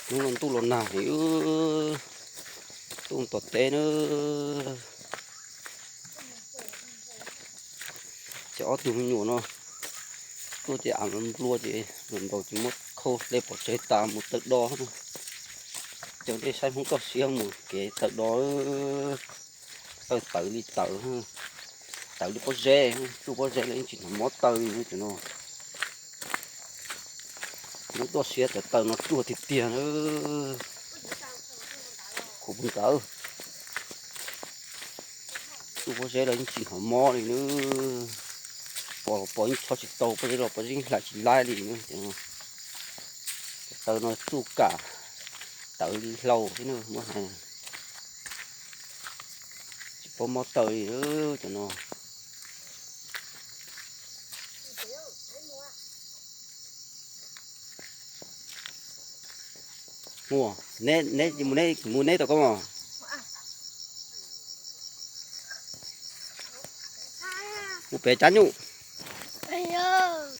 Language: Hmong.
Hnub no ntuj los nag heev, ntuj tom teb na. Ces ob tug me nyuam no tuaj ces av nplua ces los ntaus ces muab khau hle pov tseg tas mus taw do. Cov nej saib Hmoob toj siab mus kev taw do, taw tawv li tawv, tawv li pob zeb, tsuj pob zeb los yeej tsis hnov mob taw li cov no. Hmoob toj siab cov taw no ruaj tiag tiag na. Khuv puv ntawd, tsuj pob zeb los yeej tsis hnov mob li na. Pos los pos yeej txhob tsis tau, pob zeb los pob zeb yeej hlais tsis laib li na. Cov taw no tsuj kam tawv li hlau thiab na, muab hais tsis paub mob taw li cov no. Mus, neb, neb mus, neb mus neb tau koj mus. Mus pem cab nyuj.